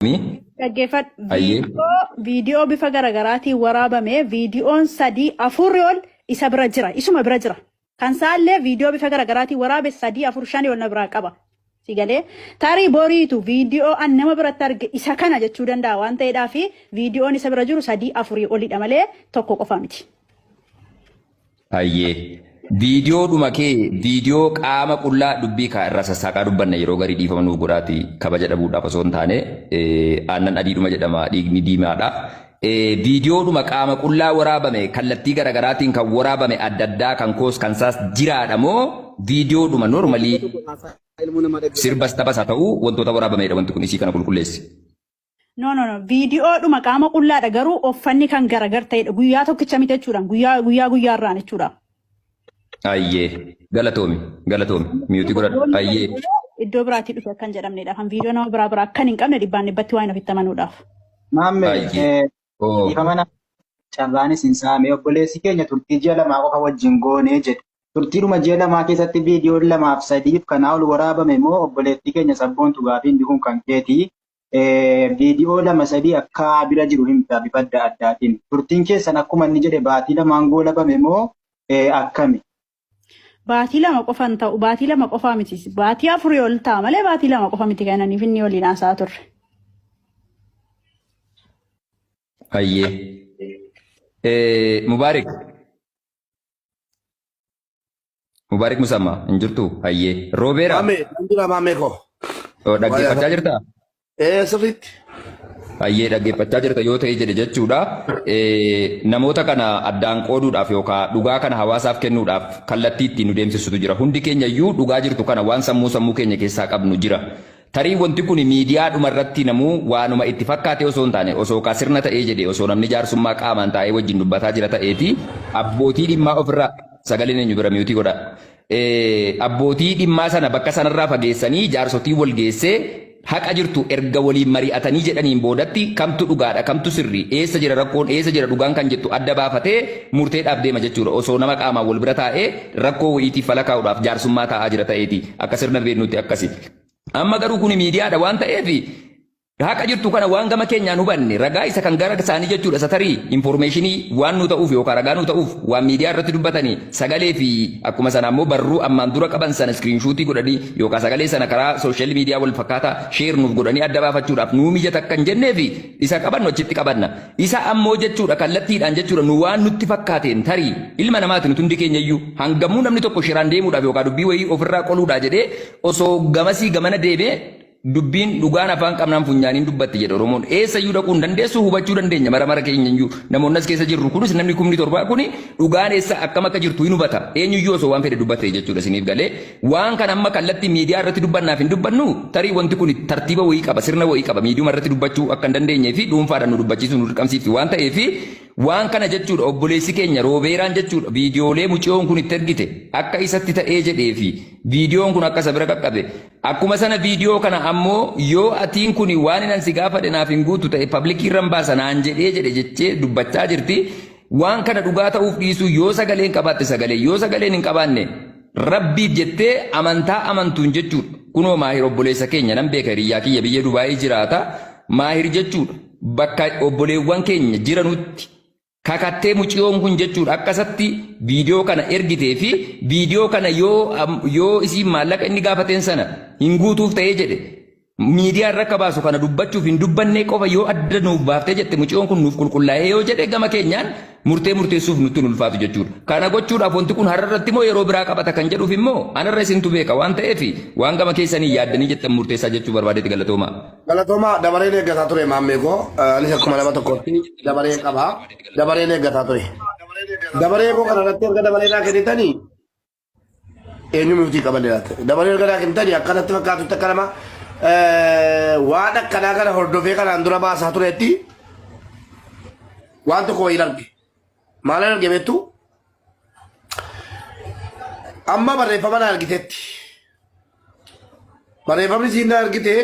Dhaggeeffadhu. Hayyee. Viidiyoo bifa garaagaraatiin waraabame viidiyoon sadii afurii ol isa bira jira. Isuma bira jira. Kan isaallee viidiyoo bifa garaagaraatiin waraabe sadii afur shanii ol na biraa qaba. Si galee tarii boriitu viidiyoo an nama biratti arge isa kana jechuu danda'a waan ta'eedhaaf viidiyoon isa bira jiru sadii afurii olidha malee tokko qofa miti. Hayyee. Viidiyoodhuma kee viidiyoo qaama qullaa dubbii kaa irraa sassaaqaa dubbanna yeroo garii dhiifama nuuf godhaati kabaja dhabuudhaaf osoo hin taane aannan adiidhuma jedhama dhiigni diimaadha. Viidiyoodhuma qaama qullaa waraabame kallattii garaagaraatiin kan waraabame adda addaa kan koos kan saas jiraadha moo viidiyoodhuma normalii sirbas taphas haa ta'u wantoota waraabameedha wanti kun isii kana qulqulleessi. No no no viidiyoodhuma qaama qullaadha garuu uffanni kan garagar ta'edha guyyaa tokkicha miti jechuudha guyyaa guyyaa guyyaarraan jechuudha. Ayyee galatoomi galatoomi miyuutii godhadhu ayyee. Iddoo biraatii dhufe akkan jedhamnedha kan viidiyoo nama biraa biraa akkan hin qabne dhibbaan dhibbatti waan ofitti amanuudhaaf. Maamme Ayyee. Oo. dhiifama na carraanis hin saame obboleessi keenya turtii ji'a lamaa qofa wajjin goonee jedhe. Turtiidhuma ji'a lamaa keessatti viidiyoon lamaaf sadiif kanaa ol waraabame moo obboleettii keenya sabboontu gaafiin kun kan keetii viidiyoo lama sadii akka bira jiru himta bifa adda addaatiin. Turtiin keessan akkuma inni jedhe baatii lamaan goolabame moo akkami? Baatii lama qofa hin ta'u baatii lama qofaa miti baatii afurii ol ta'a malee baatii lama qofa miti kan aniif inni waliin haasa'aa turre. Ayyee. Mubaarik. Mubaarik Musamma hin jirtu hayyee. Roobeera Maamee, nan jira maamee koo. Oh, dhaggeeffachaa jirtaa? Ee sirriitti. Hayyee dhaggeeffachaa jirta yoo ta'e jedhe jechuudha. Namoota kana addaan qooduudhaaf yookaan dhugaa kana hawaasaaf kennuudhaaf kallattii ittiin nu deemsisutu jira. Hundi keenya iyyuu dhugaa jirtu kana waan sammuu sammuu keenya keessaa qabnu jira. Tarii wanti kun miidiyaadhuma irratti namuu waanuma itti fakkaatee osoo hin taane osoo kaa sirna ta'ee jedhe osoo namni jaarsummaa qaamaan taa'ee wajjin dubbataa jira ta'eeti abbootii dhimmaa ofirraa sagaleen eenyu bira miyuutii godha. Abbootii dhimmaa sana bakka sanarraa fageessanii jaarsotii wal geessee haqa jirtu erga waliin mari'atanii jedhaniin boodatti kamtu dhugaadha kamtu sirrii eessa jira rakkoon eessa jira dhugaan kan jettu adda baafatee murteedhaaf deema jechuudha osoo nama qaamaan wal bira taa'ee rakkoo wayiitiif fala kaa'uudhaaf jaarsummaa taa'aa jira ta'eeti akka sirna beeknutti akkasi. Amma garuu kuni miidiyaadha waan ta'eef haqa jirtu kana waan gama keenyaan hubanne ragaa isa kan gara isaanii jechuudha isa tarii infoormeeshinii waan nu ta'uuf yookaan ragaa nu ta'uuf waan miidiyaa irratti dubbatanii sagalee fi akkuma sana ammoo barruu ammaan dura qaban sana iskiriinshuutii godhanii yookaan sagalee sana karaa sooshaal miidiyaa wal fakkaataa sheer nuuf godhanii adda baafachuudhaaf nuu mijata akka hin jennee fi isa qabannu achitti qabanna. Isa ammoo jechuudha kallattiidhaan jechuudha nu waan nutti fakkaateen tarii ilma namaati nuti hundi keenya iyyuu hangamuu namni tokko shiraan deemuudhaaf yookaan dubbii wayii ofirraa qoluudhaa jedhee osoo gamasii gamana deemee dubbiin dhugaan afaan qabnaan funyaaniin dubbatti jedhe Oromoon. Eessayyuu dhaquu hin dandeessu hubachuu dandeenya mara mara keenya iyyuu namoonni as keessa jirru kunis namni kumni torbaa kuni dhugaan eessa akkam akka jirtu hin hubata eenyuyyuu osoo waan fedhe dubbate jechuudha isiniif galee waan kana amma kallattii miidiyaa irratti dubbannaaf hin dubbannu tarii wanti kun tartiiba wayii qaba sirna wayii qaba miidiyuma irratti dubbachuu akka hin dandeenyee fi dhuunfaadhaan nu dubbachiisuu nu dirqamsiifti waan ta'eef waan kana jechuudha obboleessi keenya roobeeraan jechuudha viidiyoolee muciyoon kun itti ergite akka isatti ta'ee jedhee fi viidiyoon kun akka isa bira qaqqabe akkuma sana viidiyoo kana ammoo yoo atiin kun waan inan si gaafadhe naaf hin guutu ta'e paablikii irran baasa naan jedhee jedhe jechee dubbachaa jirti. Waan kana dhugaa ta'uuf dhiisuu yoo sagaleen qabaatte sagalee yoo sagaleen hin qabaanne rabbiif jettee amantaa amantuun jechuudha. Kunoo maahir obboleessa keenya nan beeka hiriyyaa kiyya biyya Dubaayii jiraata maahir jechuudha. Bakka obboleewwan keenya jiranutti kakattee muciyoon kun jechuudha akkasatti viidiyoo kana ergitee fi viidiyoo kana yoo yoo isiin maallaqa inni gaafateen sana hin guutuuf ta'ee jedhe miidiyaa irra akka baasu kana dubbachuuf hin dubbannee qofa yoo adda nuuf baaftee jette muciyoon kun nuuf qulqullaa'ee yoo jedhe gama keenyaan murtee murteessuuf nutti hin ulfaatu jechuudha. Kana gochuudhaaf wanti kun har'a irratti immoo yeroo biraa qabata kan jedhuuf immoo anarra isintu beeka waan ta'eef waan gama keessanii yaaddanii jettan murteessaa jechuu barbaadeeti galatoomaa. Galatoomaa dabareen eeggataa ture maammee koo. Anis akkuma nama tokkotti dabaree qaba. Dabareen eeggataa ture. Dabaree koo kana irratti erga dabaree naa kennitanii eenyu miftii qaban laata? Dabaree erga naa kennitanii akkanatti fakkaatutti akka nama waan akkanaa kana hordofee kanaan dura baasaa turetti waan tokko wayiin arge. Maalan arge beektu? Amma barreeffama na argitetti. Barreeffamni siin na argite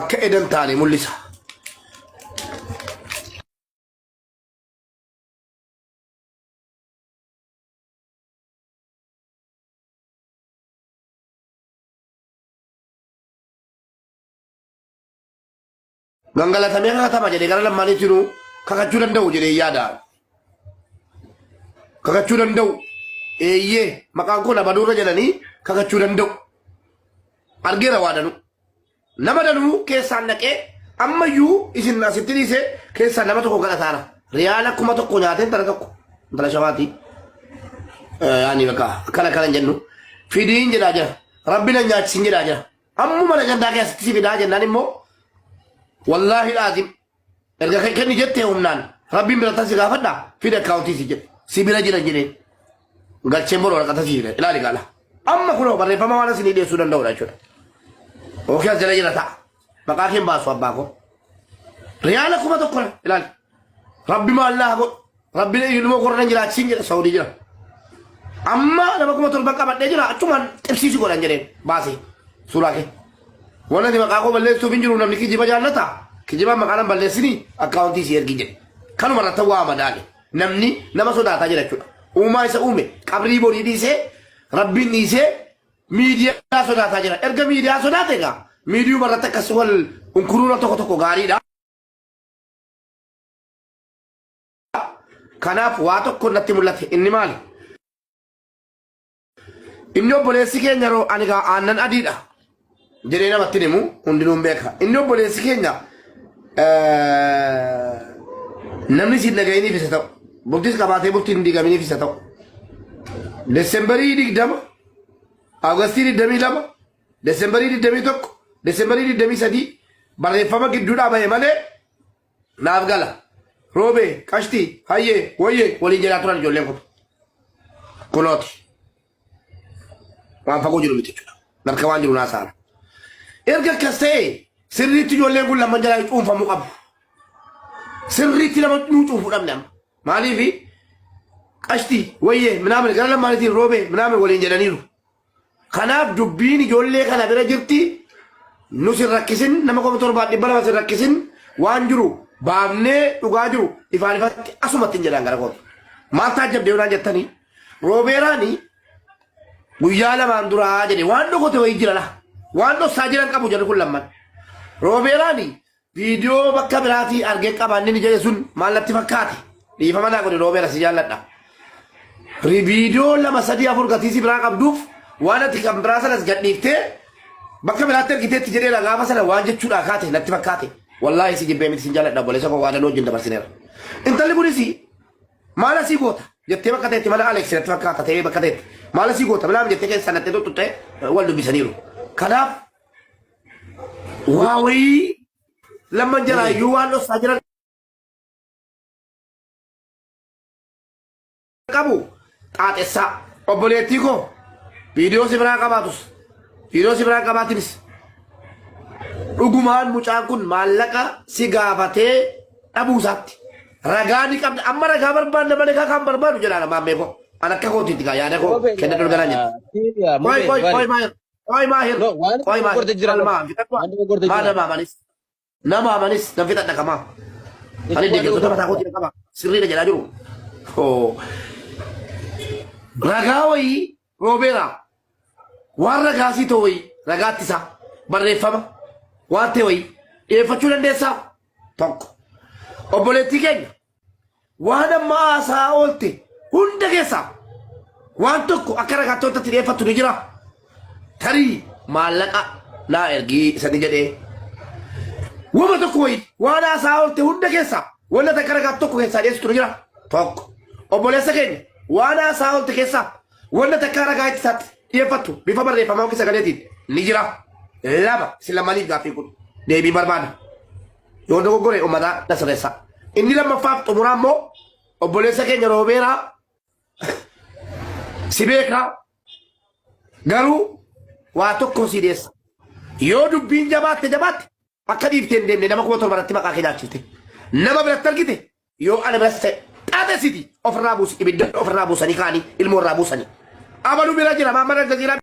akka edan taane mul'isa. Gangalatamee kakatama jedhee gara lammaaniitinuu kakachuu danda'u jedhee yaada. Kakachuu danda'u. Eeyyee maqaan koo nabaduurra jedhanii kakachuu danda'u. Argeera waa danuu. Nama danuu keessaan naqee ammayyuu isin asitti dhiisee keessaan nama tokko kadhataara. Riyaala 1000 nyaatee intala tokko intala shawaati. Yaani bakka akkana akkana hin jennu. Fidiin jedhaa jira. Rabbi na nyaachisin jedhaa jira. Ammuma na gandaa keessatti si fidaa jennaan immoo wallaahi laazim erga kenni jettee humnaan rabbiin bira si gaafadha fida akkaawuntii si jedhe si bira jira jedheen galcheen bor waraqata si fida ilaali gaala. Amma kunoo barreeffama waan isinii dhiyeessuu danda'udha jechuudha. Ookee as jala jira ta'a. Maqaa keen baasu abbaa koo. Riyaala 1000 ilaali. Rabbi maallaa godhu. Rabbi ilmoo korra nan jiraachisin jedha Saudii jira. Amma nama 7,000 qabadhee jira achumaan xibsiisi godhan jedheen baasee suuraa kee. Waan ati maqaa koo balleessuuf hin jiru namni kijiba jaallata. Kijibaan maqaa nan balleessinii akkaawuntii si ergi jedhe. Kanuma irratti waa madaale. Namni nama sodaataa jira jechuudha. Uumaa isa uume qabrii borii dhiisee rabbiin dhiisee miidiyaa sodaataa jira. Erga miidiyaa sodaate egaa miidiyuma irratti akkas wal unkuruun tokko tokko gaariidha. Kanaaf waa tokko natti mul'ate inni maali? Inni obboleessi keenya yeroo ani gaa aannan adiidha jedhee namatti himu hundinuu hin beeka. Inni obboleessi keenya namni siin dhaga'iniif isa ta'u bultiis qabaatee bultii hin diigaminiif isa ta'u. Desembarii 20, Awugastii 22, Desembarii 21, Desembarii 23 barreeffama gidduudhaa bahe malee naaf gala. Roobee, qashtii, hayyee, wayyee waliin jedhaa turan ijoolleen kun. Kunooti. Waan fagoo jiru miti jechuudha. Narka waan jiru naasaara. Erga akkas ta'e sirriitti ijoolleen kun lamman jalaa cuunfamuu qabu. Sirriitti lama nuu cuunfuu dhabne amma. Maaliifi qashtii, wayyee, minaamin gara lamaaniitiin roobee, minaamin waliin jedhaniiru. Kanaaf dubbiin ijoollee kana bira jirti nu sin rakkisin nama 7200 sin rakkisin waan jiru baafnee dhugaa jiru ifaan ifatti asumatti hin jedhaan gara kooti. Maal taajjabdee yoonaan jettanii roobeeraani guyyaa lamaan duraa jedhe waan dhokote wayii jira laa waan dhossaa jiran qabu jedhu kun lamman. Roobeeraani viidiyoo bakka biraatii argee qaba inni jedhe sun maal natti fakkaate dhiifama naa godhe roobeera si jaalladha. Viidiyoo lama sadii afur gatii si biraa qabduuf waan ati kan biraa sanas gadhiiftee bakka biraatti argiteetti jedheera gaafa sana waan jechuudhaa kaate natti fakkaate. Wallaahi si jibbee miti sin jaalladha obboleessa koo waadanoo wajjin dabarsineera. Intalli kunis maal asii goota jettee bakka ta'etti mana Alex natti fakkaata ta'ee bakka ta'etti maal asii goota bilaam jettee keessa natti tuttuttee wal dubbisaniiru. Kanaaf waa wayii lamman jalaa iyyuu waan dhossaa jiran qabu xaaxessaa obboleettii koo viidiyoo si biraa qabaatus viidiyoo si biraa qabaatinis dhugumaan mucaan kun maallaqa si gaafatee dhabuu isaatti ragaa ni qabda amma ragaa barbaanna malee kaa kan barbaadu jedhaan maammee koo an akka kootiitti kaa yaada koo kenna dorganaa jedha. Qoy qoy qoy maahir qoy maahir No, waan qoy maahir dogoggorte jira. kalmaa fixadhu Waan dogoggorte maa jira. nama amanis Nama amanis nan fixadha kamaa. Ani deeggartoota mataa kootii qaba. Sirriidha jedhaa jiru. Hoo. Ragaa wayii roobeera. Waan ragaa sii ta'u wayii ragaatti isaa barreeffama waan ta'e wayii dhiyeeffachuu dandeessaa? Tokko. Obboleettii keenya waan amma haasaa oolte hunda keessaa waan tokko akka ragaatti wanta itti dhiyeeffattu ni jira. Tarii maallaqa naa ergii isanii jedhee. Wama tokko wayii waan haasaa oolte hunda keessaa wanta takka ragaatti tokko keessaa dhiyeessitu ni jira. Tokko. Obboleessa keenya waan haasaa oolte keessaa wanta takka ragaa itti isaatti dhiyeeffattu bifa barreeffamaa yookiin sagaleetiin ni jira. Lama isin lamaniif gaaffii kun deebii barbaada. Yoo dogoggore uummataa na sirreessa. Inni lammaffaaf xumuraa immoo obboleessa keenya Roobeeraa si beekaa garuu waa tokko si deessa. Yoo dubbiin jabaatte jabaatte akka dhiiftee hin deemne nama 7,000 irratti maqaa kee nyaachifte. Nama biratti argite yoo ana biras ta'e xaaxessiti ofirraa buusi ibidda ofirraa buusanii kaanii ilmoo irraa buusanii. Abaluu bira jira Maamman Aljaziiraa.